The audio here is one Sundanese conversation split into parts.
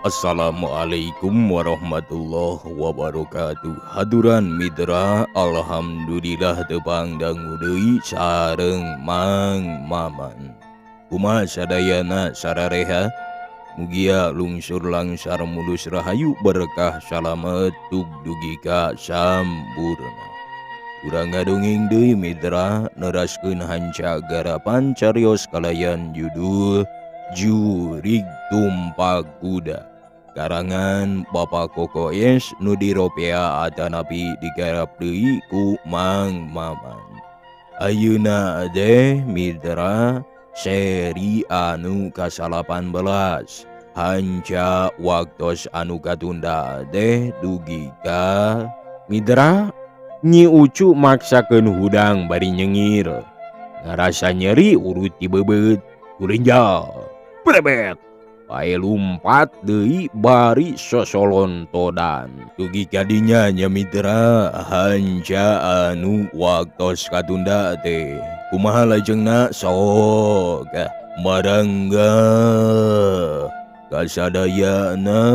Assalamualaikum warahmatullahi wabarakatuh. Haduran Mitra, alhamdulillah tepang dangu deui sareng Mang Maman. Kumaha sadayana sarareha? Mugia lungsur langsar mulus rahayu berkah salamet tug dugi ka sampurna. Urang ngadongeng deui Mitra, neraskeun hanca garapan carios kalayan judul Jurig Tumpak Kuda. Karangan Bapak Koko Es nu diropea atanapi digarap deui ku Mang Maman. Ayeuna teh Mitra seri anu ka-18 hanca waktos anu katunda teh dugi ka Mitra. Nyi Ucu maksakeun hudang bari nyengir. Ngarasa nyeri urut di beubeut kurinjal. Brebet. Pae lumpat deui bari sosolontodan. Dugi kadinya nya Mitra hanca anu waktos katunda teh. Kumaha lajengna sok marangga kasadayana.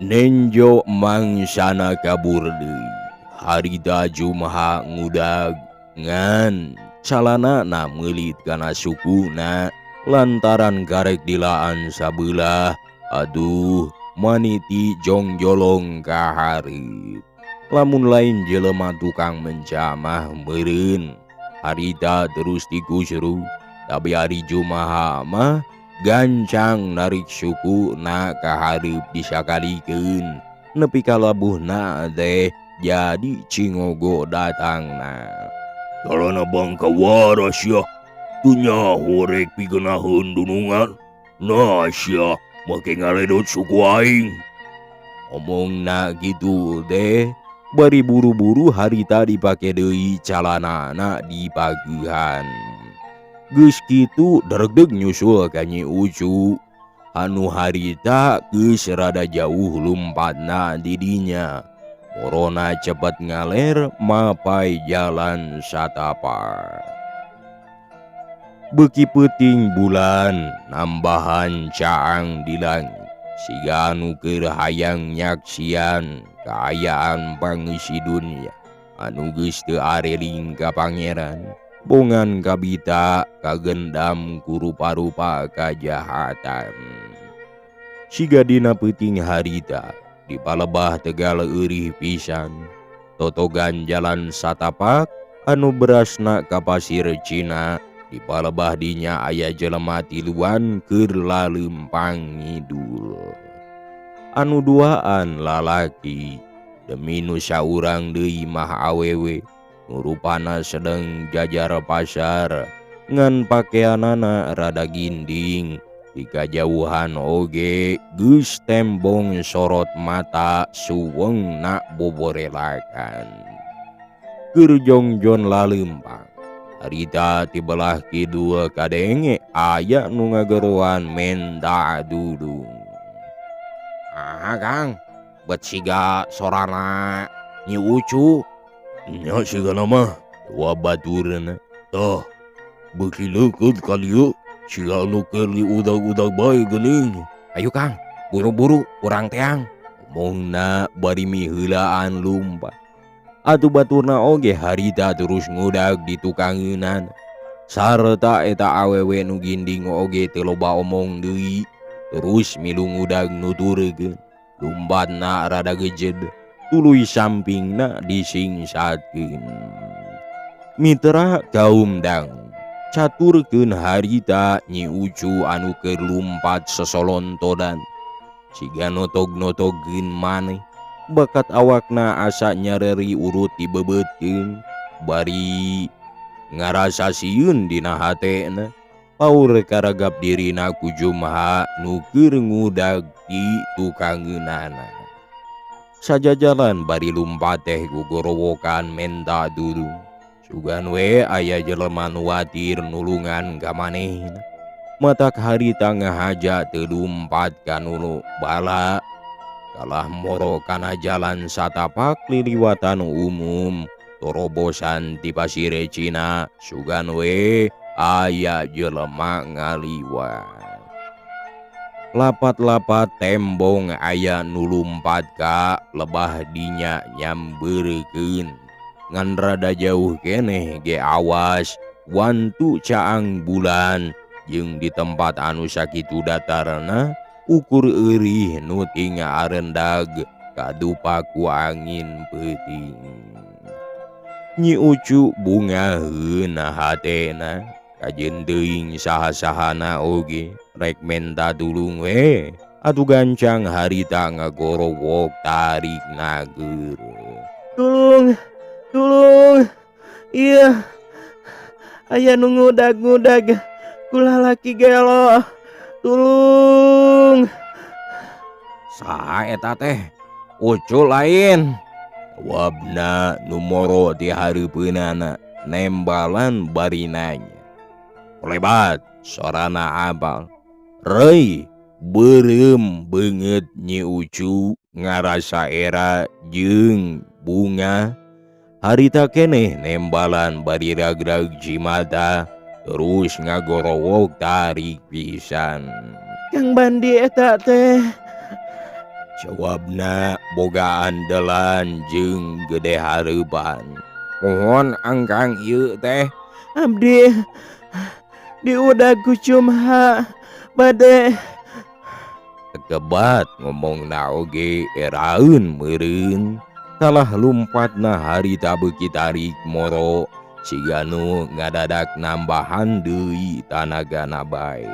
Nenjo mangsana kabur deui. Harita Jumaha ngudag ngan calana na meulit kana sukuna lantaran karek dilaan sabelah. Aduh maniti jongjolong ka hareup. Lamun lain jelema tukang mencamah meureun. Harita terus dikusru, tapi hari Jumaha mah gancang narik suku na ka hareup disakalikeun. Nepi ka labuhna teh jadi cingogo datangna. Calana bangka waras ya, tunya horek pigenaheun dunungan. Nah sia make ngaledot suku aing. Omongna gitu deh, bari buru-buru harita dipake deui calanana dipagehan. Geus kitu dregdeg nyusul ka Nyi Ucu. Anu harita geus rada jauh lumpatna di dinya. Corona cepet ngaler mapai jalan satapak. Beuki peuting bulan nambahan caang di langit. Siga anu keur hayang nyaksian kaayaan pangeusi dunya. Anu geus teu areling ka pangeran. Bongan kabita kagendam ku rupa-rupa kajahatan. Siga dina peuting harita di palebah Tegal eurih pisan. Totogan jalan satapak anu berasna ka pasir Cina. Di palebah dinya aya jelema tiluan keur lalempang ngidul. Anu duaan lalaki demi nu saurang deui mah awewe. Nu rupana sedeng jajar pasar ngan pakeanana rada ginding. Di kajauhan oge geus tembong sorot mata suwengna boborelakan. Keur jongjon lalempang harita ti belah kidul kadenge aya nu ngageroan menta dudung. Ah Kang, bet siga sorana Nyi Ucu. Nya sigana mah wa baturna. Tah, beuki leukeut ka dieu. Siga anu keur diudag-udag bae geuning. Ayo Kang, buru-buru urang teang. Omongna bari miheulaan lumpat. Atuh baturna oge harita terus ngudag di tukangeunan. Sarta eta awewe nu ginding oge teu loba omong deui. Terus milu ngudag nuturkeun. Lumbatna rada gejed, tuluy sampingna disingsatkeun. Mitra kaum dang caturkeun harita Nyi Ucu anu keur lumpat sosolontodan. Siga notog-notogkeun maneh. Bakat awakna asa nyareri urut dibeubeutkeun. Bari ngarasa sieun dina hatena. Paur karagap dirina ku Jumaha nu keur ngudag di tukangeunana. Sajajalan bari lumpat teh gugorowokan menta dudung. Sugan we aya jelema nu watir nulungan ka manehna. Matak harita ngahaja teu lumpat ka nu bala. Kalah moro kana jalan satapak liliwatan umum. Torobosan ti pasire Cina sugan we aya jelema ngaliwat. Lapat-lapat tembong aya nu lumpat ka lebah dinya nyambeurkeun. Ngan rada jauh keneh ge awas wantu caang bulan jeung di tempat anu sakitu datarna ukur eurih nu tinga arendag kadupa ku angin peuting. Nyi Ucu bungaheun hatena kajeun teuing saha-sahana oge rek menta tulung we atuh gancang harita ngagorowok tarik nager. Tulung, tulung, ieu aya nu ngudag-ngudag ku lalaki gelo, tulung. Saha eta teh? Ucu lain. Jawabna nu moro di hareupeunana nembalan bari nanya. Lebat sorana apal. Reuy beureum beungeut Nyi Ucu ngarasa era jeung bunga. Harita keneh nembalan bari ragrag cimata terus ngagorowok tarik pisan. Kang Bandi eta teh. Jawabna boga andalan jeung gede hareupan. Mohon angkang ieu teh. Abdi diudag ku Jumha bade. Tekebat ngomongna oge eraeun meureun. Kalah lumpatna harita beuki tarik moro siga nu ngadadak nambahan deui tanagana bae.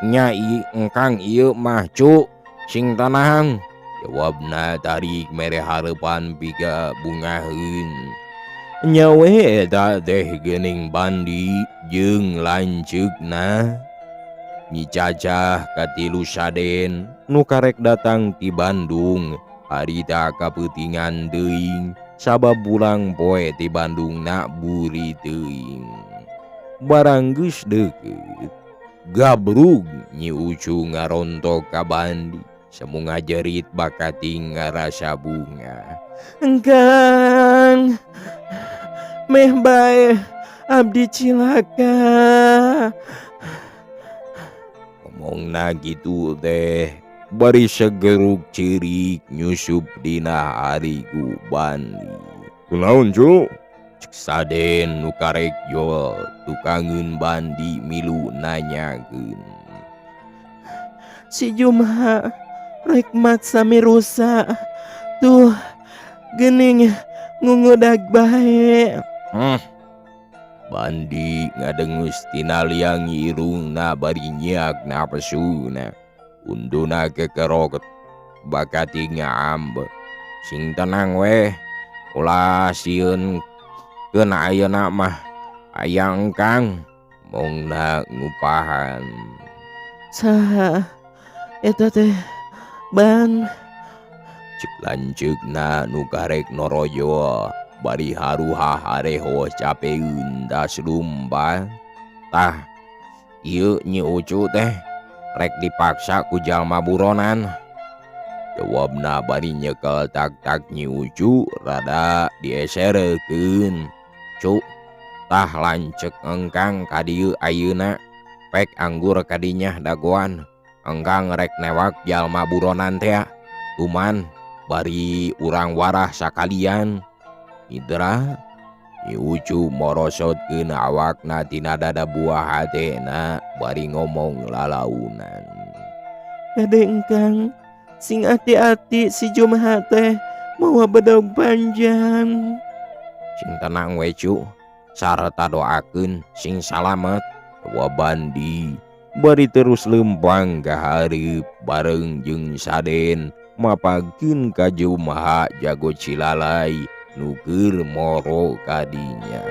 Nya engkang ieu mah cu sing tanang. Jawabna tarik mere hareupan pika bungaheun. Nya we eta teh geuning Bandi jeung lanceukna. Nyi Cacah katilu Saden nu karek datang ti Bandung harita kapeutingan teuing sabab pulang poe ti Bandungna buri teuing. Barang geus deukeut gabrug Nyi Ucu ngarontok ka Bandi semu ngajerit bakating ngarasa bunga. Engkang meh bae abdi cilaka. Ngomongna kitu teh bari segeruk cirik nyusup dina hariku Bandi. Kunaon cu? Cek Saden nu karek jol tukangeun Bandi milu nanyakeun. Si Jumha rek maksa mirusa tuh geuning ngungudag bae. Bandi ngadengus tina liang irungna bari nyiak napesuna. Unduna kekerok bakati ngaambe. Sing tenang weh, ulah sieun keun ayeuna mah aya engkang mongna ngupahan. Saha eta teh ban? Cek lanceukna nu karek norojo bari haruha hareho capeun das lumba. Tah ieu Nyi Ucu teh rek dipaksa ku jalma buronan. Jawabna bari nyekel tak-tak Nyi Ucu rada dieserekeun. Cu, tah lanceuk engkang ka dieu ayeuna pek anggur kadinya dagoan. Engkang rek newak jalma buronan tea. Tuman bari urang warah sakalian. Idra Nyi Ucu morosotkeun awakna tina dada buah hatena bari ngomong lalaunan. Kade engkang sing ati-ati si Jumha teh mawa bedog panjang. Sing tenang we cu, sarta doakeun sing salamet. Wa Bandi bari terus lempang ka hareup bareng jeung Saden mapagkeun ka Jumha jago cilalai nu keur moro kadinya.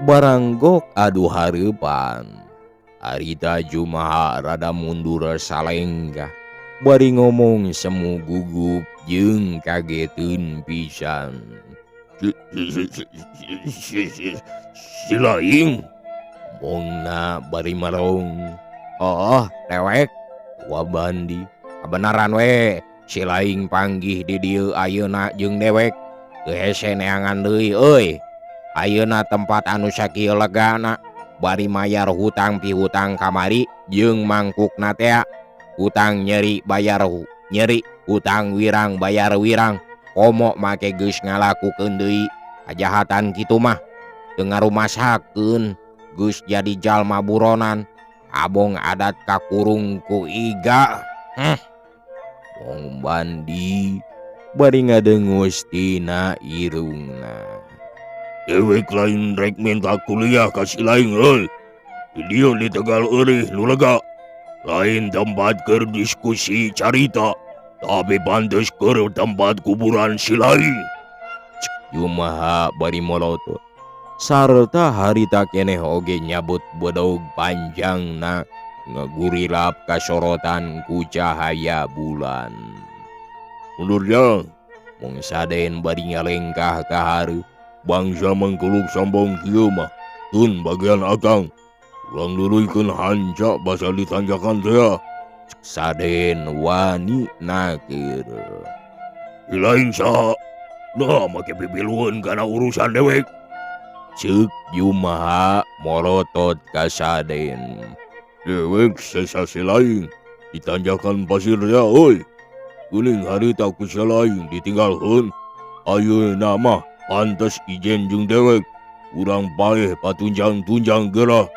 Baranggok adu hareupan harita Jumaha rada mundur salenggah bari ngomong semu gugup jeung kageteun pisan. Si laing omongna bari marong. Oh dewek wa Bandi kabenaran we si laing panggih di dieu ayeuna jeung dewek teu hese neangan deui euy. Ayeuna tempat anu sakieu legana bari mayar hutang pihutang kamari jeung mangkukna tea hutang nyeri bayar nyeri hutang wirang bayar wirang komo make geus ngalakukeun deui kajahatan kitu mah teu ngarumasakeun geus jadi jalma buronan abong adat kakurung ku iga. Wong Bandi bari ngadengus tina irungna. Dewek lain rek minta kuliah ka si laing euy. Di dieu di Tegal Eurih nu lega. Lain tempat keur diskusi carita, tapi pantes keur tempat kuburan si laing. Jumaha bari molotot. Sarta harita keneh oge nyabut bedog panjangna ngagurilap kasorotan ku cahaya bulan. Mundur jang. Mung Saden bari ngalengkah ka hareup. Bangsa mangkuluk sombong kieu mah tun bagian akang. Urang nuluykeun hanca basa ditanjakan teh. Saden wani nakir. Di lain saha? Nah make pipilueun kana urusan dewek. Ceuk Jumaha morotot ka Saden. Dewek sesa si lain ditanjakan pasir teh euy. Geuning harita ku si lain ditinggalkeun. Ayeuna mah pantes ijen jeung dewek. Urang paeh patunjang-tunjang geura.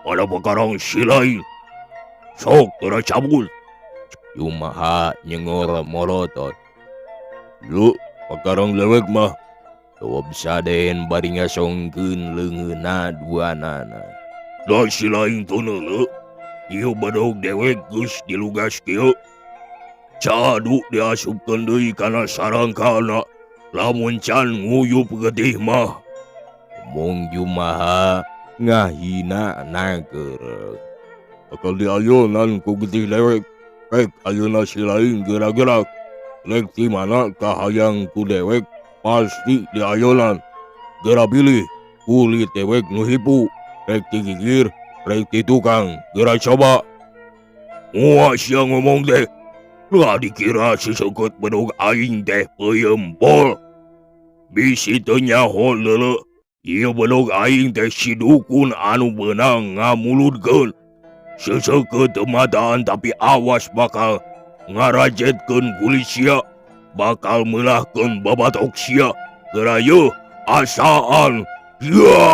Pada pakarang si lain. Sok geura cabut. Jumaha nyengor morotot. Lu pakarang dewek mah. Jawab Saden bari ngasongkeun leungeunna duanana. Da si lain teu neuleuh. Ieu bedog dewek geus dilugas kieu. Cadu diasupkeun deui kana sarangkana. Lamun can nguyup getih mah. Omong Jumaha ngahina naker. Bakal diayonan ku getih dewek. Rek ayeuna si lain gerak-gerak. Rek di mana kahayang ku dewek pasti diayonan. Geura pilih kulit dewek nu hipu. Rek digigir, rek di tukang. Geura coba. Moal sia ngomong teh. Lah dikira seseukeut bedog aing teh peuyeum bol. Bisi teu nyaho leuleuh. Ieu bedog aing teh si dukun anu beunang ngamuludkeun. Seseukeut teu mataan tapi awas bakal ngarajetkeun kulit sia, bakal meulahkeun babatok sia. Geura yeuh asaan. Ya.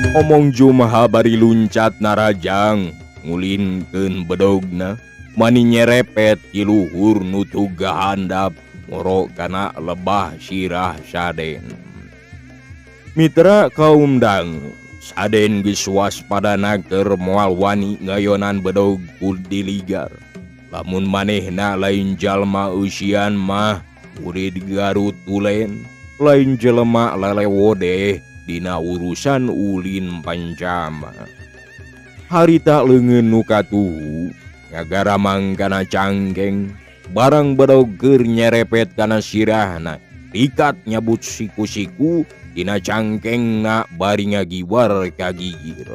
Omong Jumaha bari luncat narajang ngulinkeun bedogna mani nyerepet ti luhur nutug handap ngoro kana lebah sirah Saden. Mitra kaum dang, Saden geus waspada keur moal wani ngayonan bedog ku diligar. Lamun manehna lain jalma eusian mah kurid Garut tulen, lain jelema lelewodeh dina urusan ulin pancama. Harita leungeun nu katuhu ngagaramang kana cangkeng, barang bedog keur nyerepet kana sirahna, rikat nyabut siku-siku dina cangkengna bari ngagiwar ka gigir.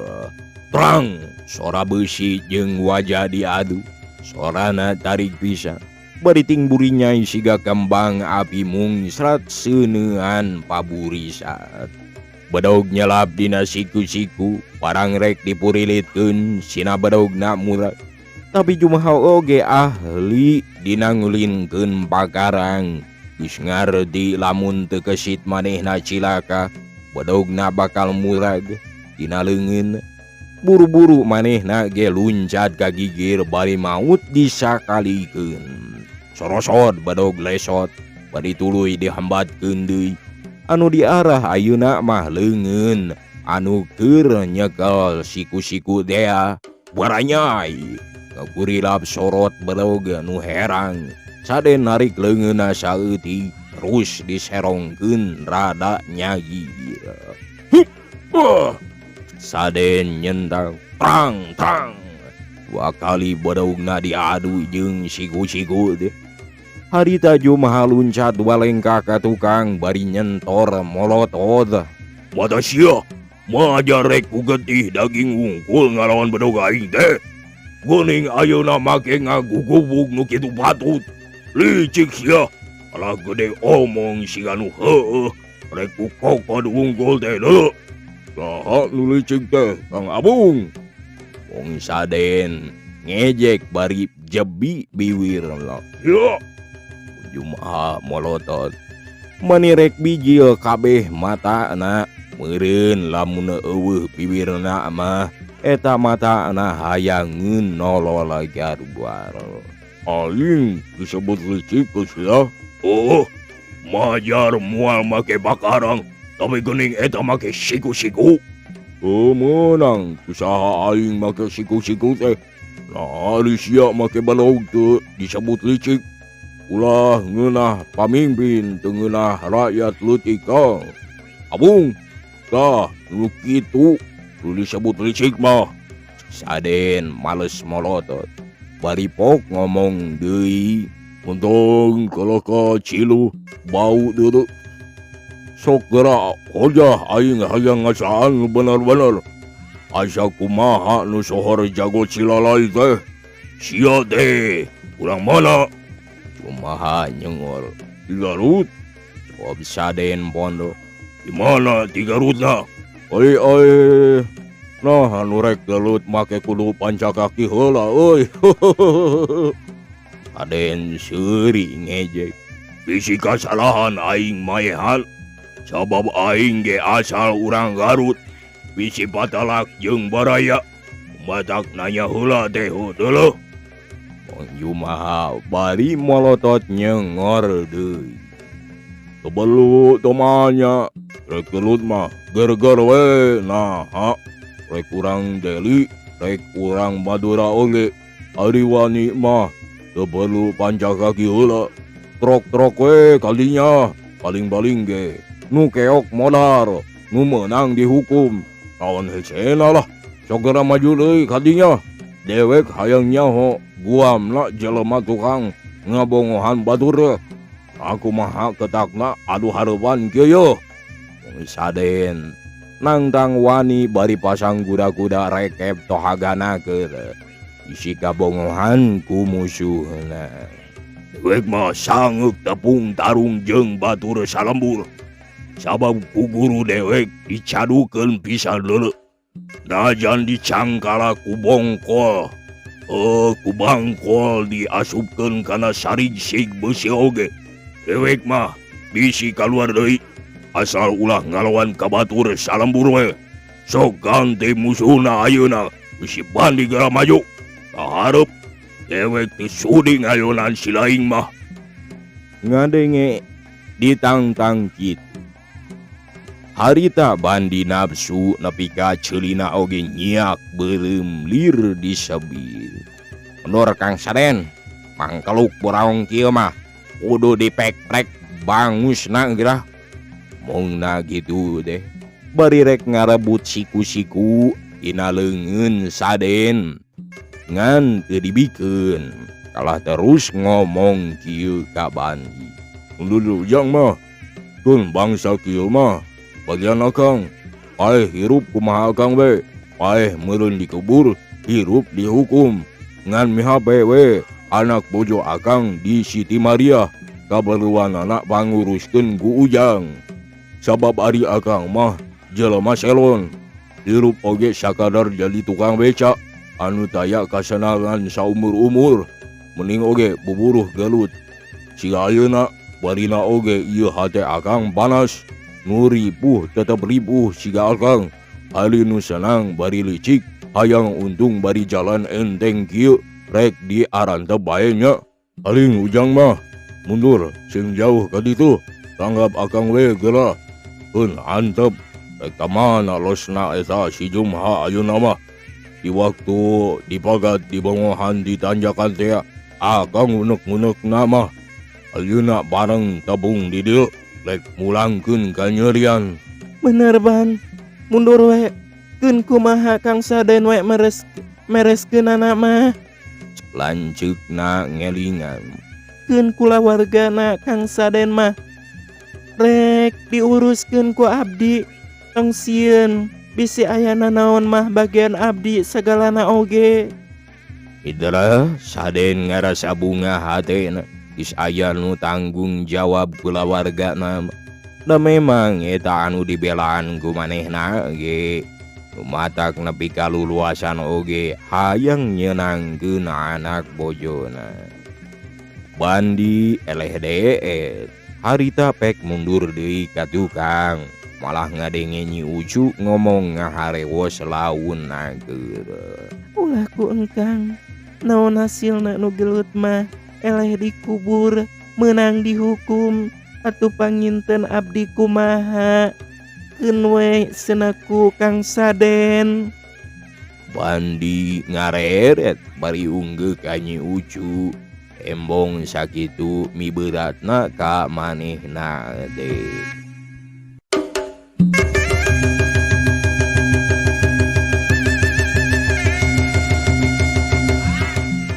Trang, sora beusi jeung wajah diadu, sorana tarik pisan. Bari tingburinyai siga kembang api mungsrat seuneuan paburisat. Bedog nyelap dina siku-siku, parang rek dipurilitkeun sina bedogna murag. Tapi Jumaha oge ahli dina ngulinkeun pakarang. Geus ngarti lamun teu kesit manehna cilaka, bedogna bakal murag dina leungeun. Buru-buru manehna ge luncat ka gigir bari maut disakalikeun. Sorosot bedog lesot, bari tuluy dihambatkeun deui. Anu diarah ayeuna mah leungeun anu keur nyekel siku-siku dea. Baranyai ngagurilap sorot bedog nu herang. Saden narik leungeunna saeutik terus diserongkeun rada nyagir. Saden nyentang prang prang. Dua kali bedogna diadu jeung siku-siku teh. Harita Jumaha luncat dua lengkah ka tukang bari nyentor molotot. Mata sia, majar rek ku getih daging wungkul ngalawan bedog aing teh. Geuning ayeuna make ngagugubug nu kitu patut. Licik sia, alah gede omong siga nu heueuh. Rek ku kokod wungkul teh deuleu. Saha nu licik teh, Kang Abung? Wong Saden ngejek bari jebi biwirna. Ya. Jumaha molotot. Mani rek bijil kabeh matana meureun lamun eueuh bibirna mah eta matana hayangeun nolol garbar. Aing disebut licik ku sia. Oh, majar moal make bakarang, tapi geuning eta make siku-siku. Oh, meunang kusaha aing make siku-siku teh. Nah, ari sia make balog teu disebut licik. Ulah ngeunah pamimpin teu ngeunah rakyat leutik Kang. Abung, tah nu kitu nu disebut licik mah. Saden males molotot. Bari pok ngomong deui. Untung kalau ka cilu bau deuleu. Sok geura hojah aing hayang ngasaan nu bener-bener. Asa kumaha nu sohor jago cilalai teh. Sia teh, urang mana? Kumaha nyengor. Di Garut. Jawab Saden pondo. Di mana di Garutna? Oi oi. Nah, anu rek gelut make kudu pancakaki heula euy. Saden seuri ngejek. Bisi kasalahan aing maehan. Sabab aing ge asal urang Garut. Bisi patalak jeung baraya. Matak nanya heula teh deuleuh. Wong Jumaha bari molotot nyengor deui. Tebelu tomanya rek gelut mah gerger we nah rek urang Deli rek urang Madura oge ari wani mah teu perlu pancakaki heula. Trok-trok we kalinya paling-paling ge nu keok modar nu meunang dihukum. Kawan hesena lah sogera maju deui kadinya. Dewek hayang nyaho guamna jelema tukang ngabongohan batur. Aku maha ketakna adu hareupan kieu yeuh. Wong Saden nangtang wani bari pasang kuda-kuda rekep tohagana keur isi kabongohan ku musuhna. Dewek mah sangeuk tepung tarung jeung batur salembur. Sabab ku guru dewek dicadukeun pisan deuleu. Najan dicangkala ku bongkol, ku bangkol diasupkeun kana sarigsig beusi oge. Dewek mah bisi kaluar deui asal ulah ngalawan ka batur salembur we. Sok ganti musuhna ayeuna bisi bandi geura maju. Kaharep dewek teu sudi ngayonan si laing mah. Ngadenge ditangtang kitu. Harita bandi nafsu nepi ka ceulina oge nyiak beureum lir disebil. Menur Kang Saden, mangkeluk boraong kieu mah kudu dipek-prek bangusna geurah. Mongna gitu deh. Bari rek ngarebut siku-siku dina leungeun Saden. Ngan teu dibikeun, kalah terus ngomong kieu ka bandi. Mundur ujang mah, keun bangsa kieu mah. Bagian akang, paeh hirup kumaha akang we, paeh meureun dikubur, hirup dihukum. Ngan mihape we, anak bojo akang di Siti Maria, kaperluan anak panguruskeun ku ujang. Sabab ari akang mah jelema selon, hirup oge sakadar jadi tukang beca, anu taya kasenangan saumur-umur, mending oge buburuh gelut. Siga ayeuna barina oge ieu hate akang panas. Nu ripuh tetep ripuh siga akang. Ari nu senang bari licik, hayang untung bari jalan enteng kieu rek diarantep bae nya. Aling ujang mah mundur sing jauh ka ditu, tanggap akang we geura. Keun antep rek ka mana losna eta si Jumha ayeuna mah. Di waktu dipagat dibongohan di tanjakan teh akang unek-unekna mah. Ayeuna bareng tabung di dieu rek mulangkeun kanyerian. Bener ban, mundur we. Keun kumaha Kang Saden we meres Mereskeunana mah. Lanceukna ngelingan. Keun kulawargana Kang Saden mah. Rek diuruskeun ku abdi. Tong sieun bisi aya nanaon mah bagian abdi sagalana oge. Idra Saden ngarasa bunga hatena. Geus aya nu tanggung jawab kulawargana. Da memang eta anu dibelaan ku manehna ge. Matak nepi ka luluasan oge hayang nyenangkeun anak bojona. Bandi eleh deet harita pek mundur deui ka tukang malah ngadenge Nyi Ucu ngomong ngaharewos laun keur. Ulah ku engkang naon hasilna nu gelut mah eleh dikubur meunang dihukum atuh panginten abdi kumaha. Keun we senaku Kang Saden. Bandi ngareret bari unggeuh ka Nyi Ucu. Embong sakitu miberatna ka manehna teh.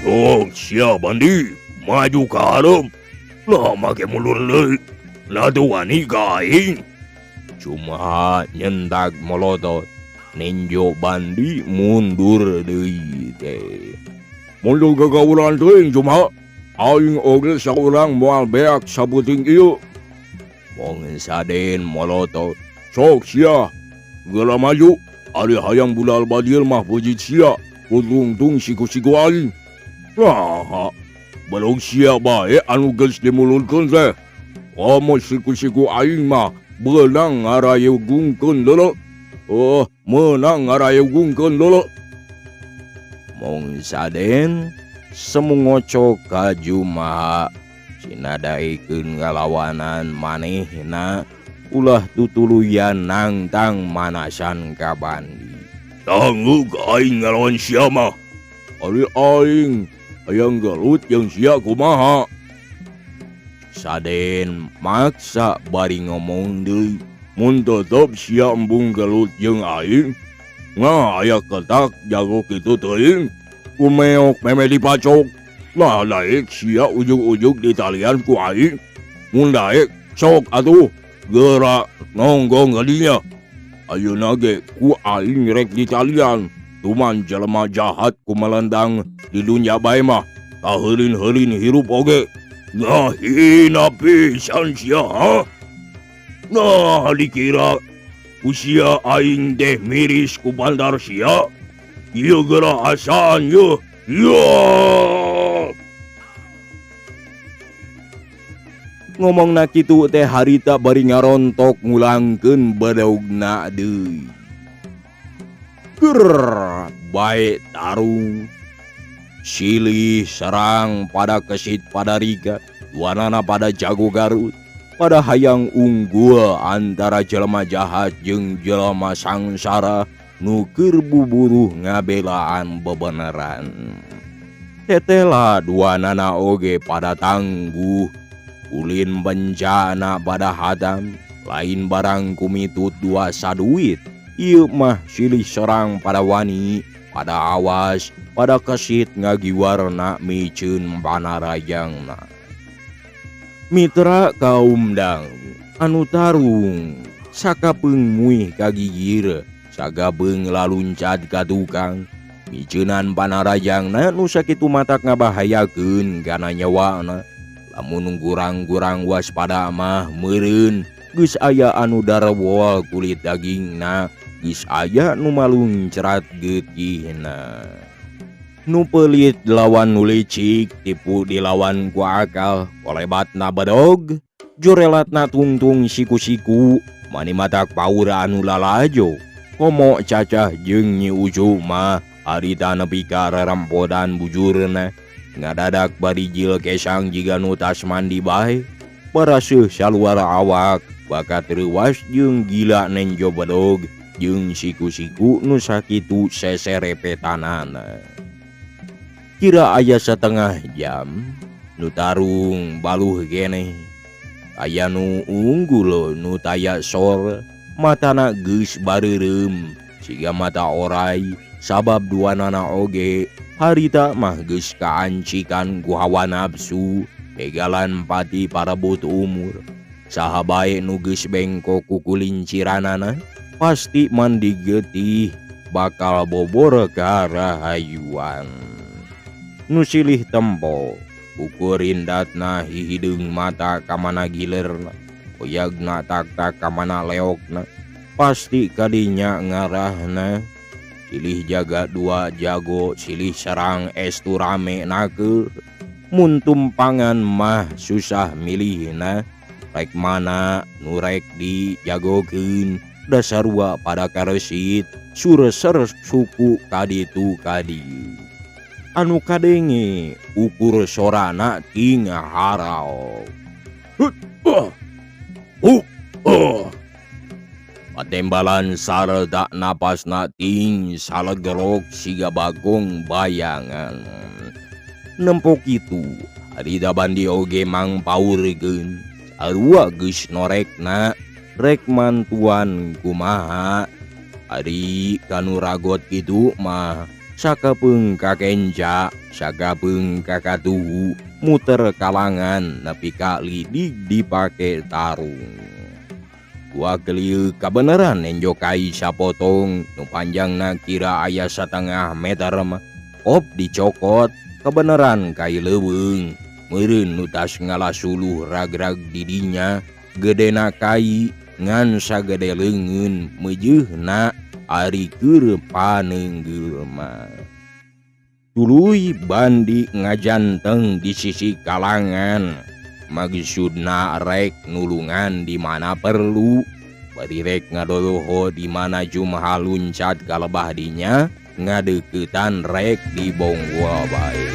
Oh, sia Bandi, maju ka hareup. Lah make mundur deui. Lah teu wani ka aing. Cuma nyentak molotot ninjo Bandi mundur deui teh. Mundur gagawuran teuing Cuma. Aing oge saurang moal beak sabuting ieu. Mong Saden molotot. Sok sia geura maju. Ari hayang budal badil mah pujit sia. Kutungtung siku-siku aing. Nah, belum sia bae anu geus dimulurkeun teh. Komo siku-siku aing mah beunang ngarayugungkeun deuleu. Oh, meunang ngarayugungkeun deuleu. Mong Saden semu ngocok ka Jumaha sinadaekeun ngalawanan manehna ulah tutuluyan nangtang manasan ka Bandi. Sanggup aing ngalawan sia mah. Ari aing hayang gelut jeung sia kumaha. Saden maksa bari ngomong deui. Mun tetep sia embung gelut jeung aing, ngah aya ketak jago kitu teuing. Kumeok meme dipacok. Lah daek sia ujug-ujug di talian ku aing. Mun daek sok atuh geura nonggong gadinya. Ayeuna ge ku aing rek di talian. Tuman jelema jahat ku melendang di dunya bae mah. Kaheureun-heureun hirup oge. Nah hina pisan sia, ha? Nah dikira usia aing teh miris ku bandar sia. Ieu geura asaan yeuh. Yeuh. Ngomongna kitu teh harita bari ngarontok ngulangkeun bedogna deui. Ger bae tarung. Silih serang pada kesit pada riga, duanana pada jago Garut, pada hayang unggul antara jelema jahat jeung jelema sangsara nu keur buburuh ngabelaan bebeneran. Tetela duanana oge pada tangguh, ulin bencana pada hadam, lain barang kumitut dua saduit. Ieu mah silih serang pada wani, pada awas, pada kesit ngagiwarna miceun panarajangna. Mitra kaum dang anu tarung sakapeung muih kagigir, sagabeung laluncat ka tukang. Miceunan panarajangna nu sakitu matak ngabahayakeun kana nyawana. Lamun gurang-gurang waspada mah meureun geus aya anu darewol kulit dagingna, geus aya nu maluncrat getihna. Nu pelit lawan nu licik, tipu dilawan ku akal, kolebatna bedog, jorelatna tungtung siku-siku, mani matak paur anu lalajo. Komo cacah jeung Nyi Ucu mah harita nepi ka rerempodan bujurna, ngadadak bari jil kesang jiga nu tas mandi bae, paraseuh saluar awak, bakat reuwas jeung gila nenjo bedog jeung siku-siku nu sakitu seserepetanana. Kira aya setengah jam nu tarung baluh keneh. Aya nu unggul nu taya sor, matana geus bareureum, Siga mata orai sabab duanana oge harita mah geus kaancikan ku hawa nafsu begalan pati parebut umur. Saha bae nu geus bengkok ku kulinciranana pasti mandi getih bakal bobor karahayuan. Nu silih tempo ukur indatna hihideung mata kamana gilerna, oyagna tak-tak kamana leokna, pasti kadinya ngarahna. Silih jaga dua jago, silih serang estu rame naker. Mun tumpangan mah susah milihna, rek mana nu rek dijagokeun, dasarua pada karesit, sureser suku kaditu kadieu. Anu kadenge ukur sorana ting harao. Patembalan sarta napasna ting salegerok siga bagong bayangan. Nempok kitu harita Bandi oge mangpaurkeun sarua geus norekna rek mantuan kumaha. Ari kanu ragot kitu mah sakapeung ka kenca, sakapeung ka katuhu, muter kalangan nepi ka lidig dipake tarung. Dua kelieu kabeneran nenjo kai sapotong nu panjangna kira aya satengah meter mah. Op dicokot kabeneran kai leuweung, meureun nu tas ngalasuluh ragrag didinya, gedena kai ngan sagede leungeun meujeuhna ari keur paneunggul mah. Tuluy Bandi ngajanteng di sisi kalangan, maksudna rek nulungan di mana perlu, bari rek ngadoloho di mana Jumha luncat ka lebah dinya, ngadeuketan rek dibonggol bae.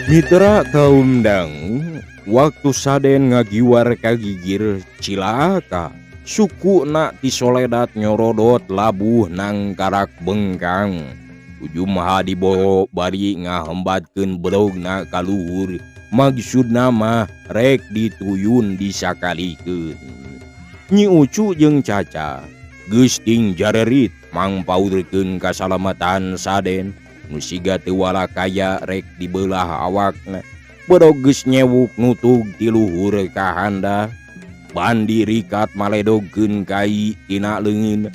Mitra kaum dangu, waktu Saden ngagiwar kagigir cilaka, suku na ti soledat nyorodot labuh nangkarak bengkang. Ujumha diboro bari ngahembatkeun bedogna ka luhur, maksudna mah rek dituyun disakalikeun. Nyi Ucu jeung Caca geus ting jarerit mangpaurkeun kasalamatan Saden. Nu siga teu walakaya rek dibelah awakna. Bedog geus nyewuk nutug ti luhur ka handa. Bandi rikat maledogkeun kai tina leungeun.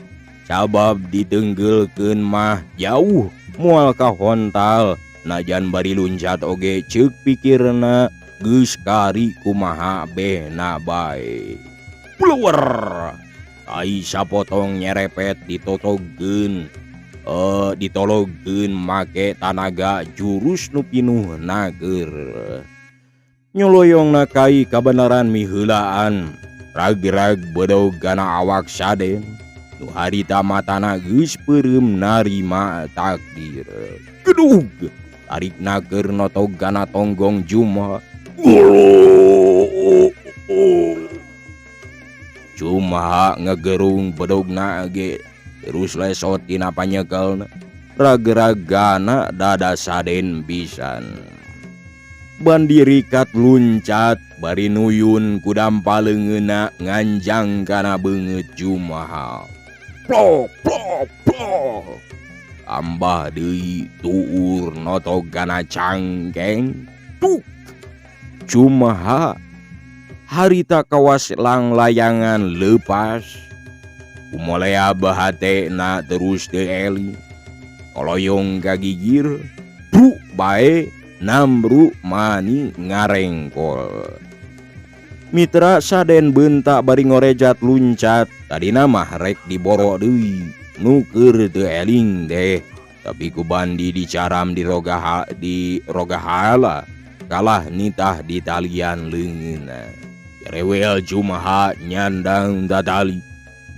Sabab ditenggelkeun mah jauh moal kahontal. Najan bari luncat oge ceuk pikirna geus kari kumaha behna bae. Pluwer! Tai sapotong nyerepet ditotogkeun. Ditologkeun make tanaga jurus nu pinuh nager. Nyoloyongna kai kabeneran miheulaan, rag-rag bedog kana awak Saden. Nu harita matana geus peureum narima takdir. Gedug tarikna keur notog kana tonggong Jumha. Jumha ngegerung bedogna ge terus lesot tina panyekelna, ragragana dada Saden pisan. Bandi rikat luncat bari nuyun kudampa leungeunna nganjang kana beungeut Jumha. Plok plok plok. Tambah deui tuur notog kana cangkeng. Tuk. Jumha harita kawas langlayangan leupas. Kumolea bahatena terus teu eling. Koloyong kagigir, bruk bae namru mani ngarengkol. Mitra Saden bentak bari ngorejat luncat, tadina mah rek diboro deui, nu keur teu eling deh. Tapi ku Bandi dicaram di rogahala, kalah nitah di talian leungeunna. Rewel Jumha nyandang tatali,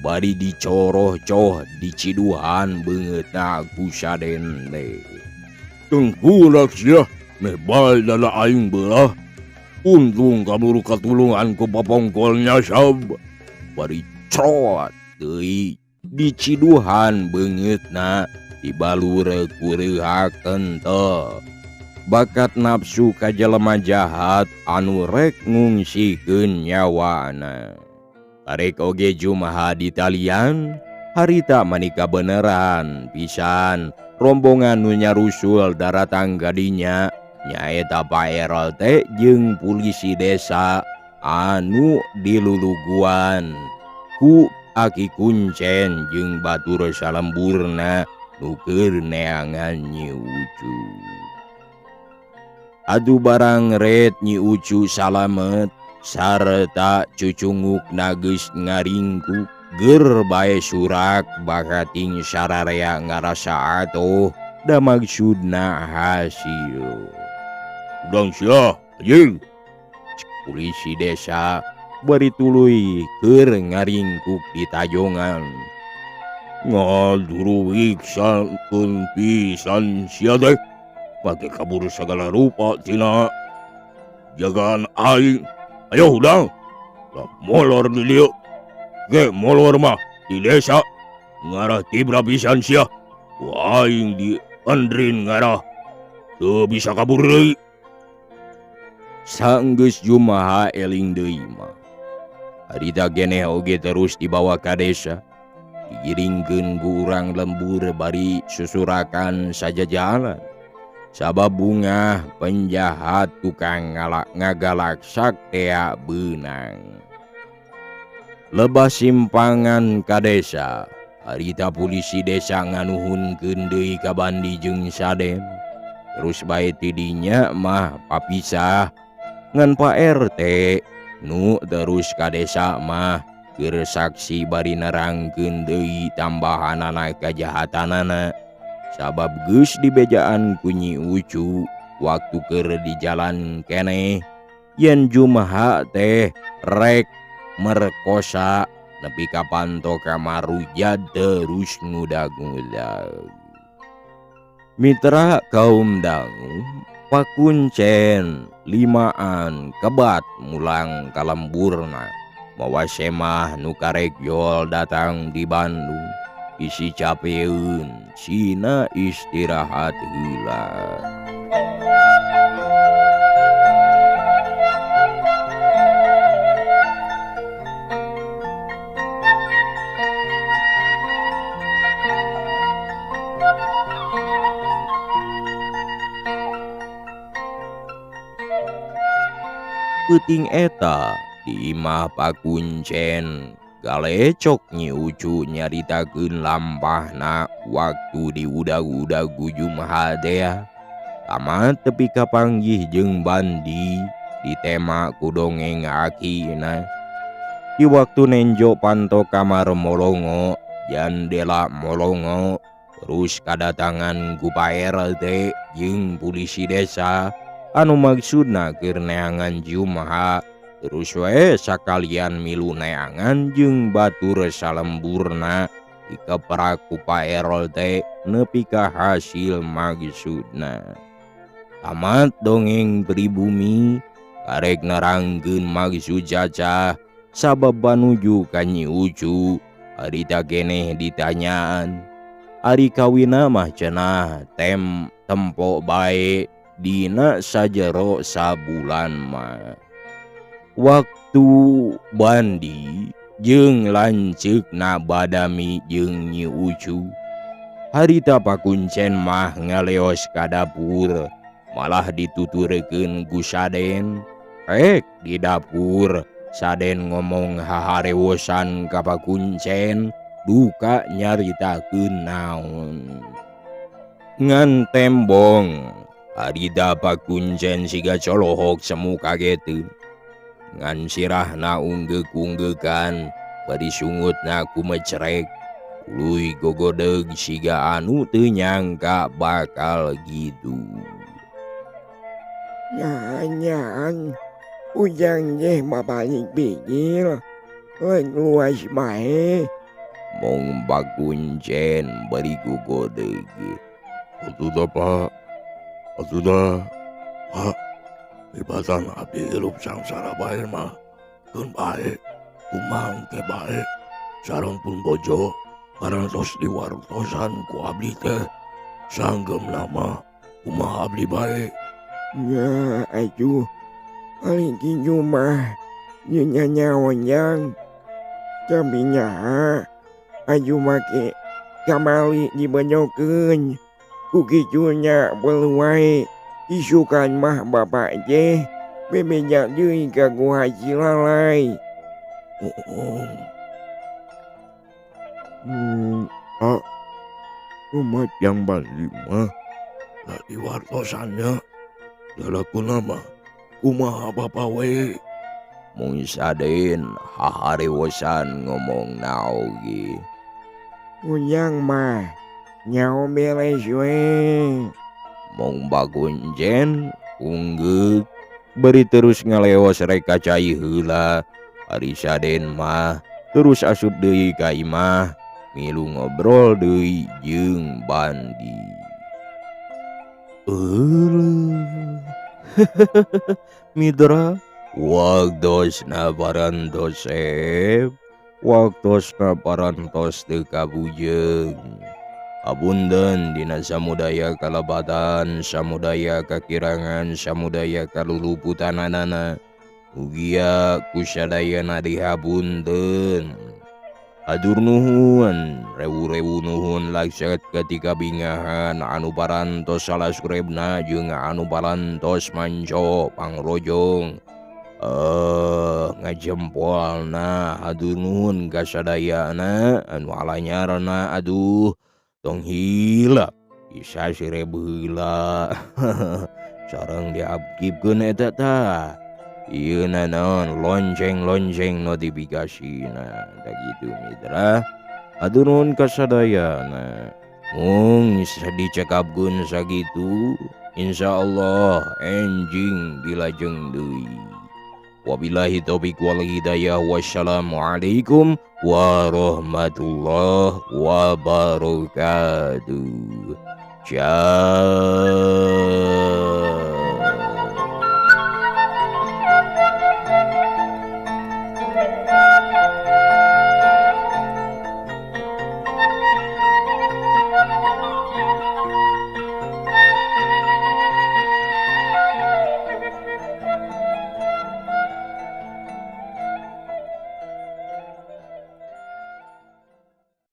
bari dicoroh-coh diciduhan beungeutna ku Saden teh. Tengkulak sia, meh bae dada aing beulah. Untung kaburu katulungan ku papongkolnya sab. Bari crot Deui diciduhan beungeutna dibalur ku reureuhak kentel. Bakat nafsu ka jelema jahat anu rek ngungsikeun nyawana. Karek oge Jumaha di talian harita manika beneran pisan rombongan nu nyarusul daratang ka dinya nyaeta Pak RT jeung polisi desa anu diluluguan ku Aki Kuncen jeung batur salemburna nu keur neangan Nyi Ucu. Atuh barang ret Nyi Ucu salamet sarta cucungukna geus ngaringkuk ger bae surak bakating sararea ngarasa atuh da maksudna hasil. Udang sia anjing. Polisi desa bari tuluy keur ngaringkuk di tajongan. Ngaduruwiksakeun pisan sia teh. Pake kabur sagala rupa tina jagaan aing. Ayo hudang. Lah molor di dieu. Ge molor mah di desa ngarah tibra pisan sia. Ku aing di andrin ngarah teu bisa kabur deui. Sanggeus Jumaha eling deui mah. Harita geneh oge terus dibawa ka desa. Digiringkeun ku urang lembur bari susurakan sajajalan. Sabab bungah penjahat tukang ngagalaksak tea beunang. Lebah simpangan ka desa, harita polisi desa nganuhunkeun deui ka Bandi jeung Saden. Terus bae ti dinya mah papisah ngan Pak RT nu terus ka desa mah keur saksi bari nerangkeun deui tambahanana kajahatanana. Sabab geus dibejaan ku Nyi Ucu waktu keur di jalan keneh yen Jumaha teh rek merkosa nepi ka panto ka maruja terus ngudag-ngudag. Mitra kaum dangu pakuncen limaan kebat mulang ka lemburna mawa semah nu karek jol datang di Bandung. Isi capeun sina istirahat heula. Peuting eta di imah pakuncen galecok Nyi Ucu nyaritakeun lampahna waktu diudag-udag ku Jumaha teh. Tamat tepi ka panggih jeung Bandi ditema ku dongeng akina. Di waktu nenjo panto kamar molongo jandela molongo terus kadatangan ku Pak RT jeung polisi desa anu maksudna keur neangan Jumaha. Terus we sakalian milu neangan jeung batur salemburna dikeprak ku Pak RT nepi ka hasil maksudna. Tamat dongeng pribumi karek nerangkeun maksud cacah sabab banuju ka Nyi Ucu harita keneh ditanyaan. Ari kawina mah cenah tempo bae dina sajero sabulan mah. Waktu Bandi jeung lanceukna Badami jeung Nyi Ucu harita pakuncen mah ngaleos ka dapur malah dituturkeun ku Saden. Rek di dapur Saden ngomong haharewosan ka pakuncen duka nyaritakeun naon. Ngan tembong harita pakuncen siga colohok semu kageteun. Ngan sirahna unggeuk-unggekan bari sungutna kumecrek tuluy gogodeg siga anu teu nyangka bakal gitu. Nyanyan ujang ge mabalik bigil leung luas bae. Mong pakuncen bari gogodeg. Atuh da Pak, atuh da Pak. Ibatan abdi hirup sangsara bae mah keun bae, kumang teh bae. Sareng pun bojo parantos diwartosan ku abdi teh. Sanggeumna mah kumaha abdi bae. Nya atuh ari kitu mah nya nyaho Jang. Tapi nya atuh make kamari dibejokeun. Ku kitu nya perlu wae isukan mah bapak teh bebeja deui ka Goa Cilalay. Oh. Ah, Kumaha Jang Bandi mah da diwartosan nya. Lalakuna mah kumaha bapa we. Mung Saden haharewosan ngomongna oge. Ujang mah nyaho beres we. Mung Bagonjen unggeuk bari terus ngaleos rek ka cai heula. Ari Saden mah terus asup deui ka imah milu ngobrol deui jeung Bandi. Euleuh. Mitra, waktosna parantos sep, waktosna parantos teu kabujeng. Hapunten dina samudaya kalebatan, samudaya kakirangan, samudaya kaluluputananana. Mugia ku sadayana dihapunten. Hatur nuhun, rewu-rewu nuhun lakset ketika bingahan anu parantos salaskurebna jeung anu parantos manco pangrojong. Ngajempolna hatur nuhun ka sadayana anu alanyarna aduh tong hilap bisa sirebu heula. Sareng diaktifkeun eta tah. Ieu naon lonceng-lonceng notifikasina da kitu mitra. Hatur nuhun ka sadayana. Mung dicekapkeun sakitu insyaallah enjing dilajeng deui. Wabillahi taufik wal hidayah. Wassalamualaikum warahmatullahi wabarakatuh. Ciao.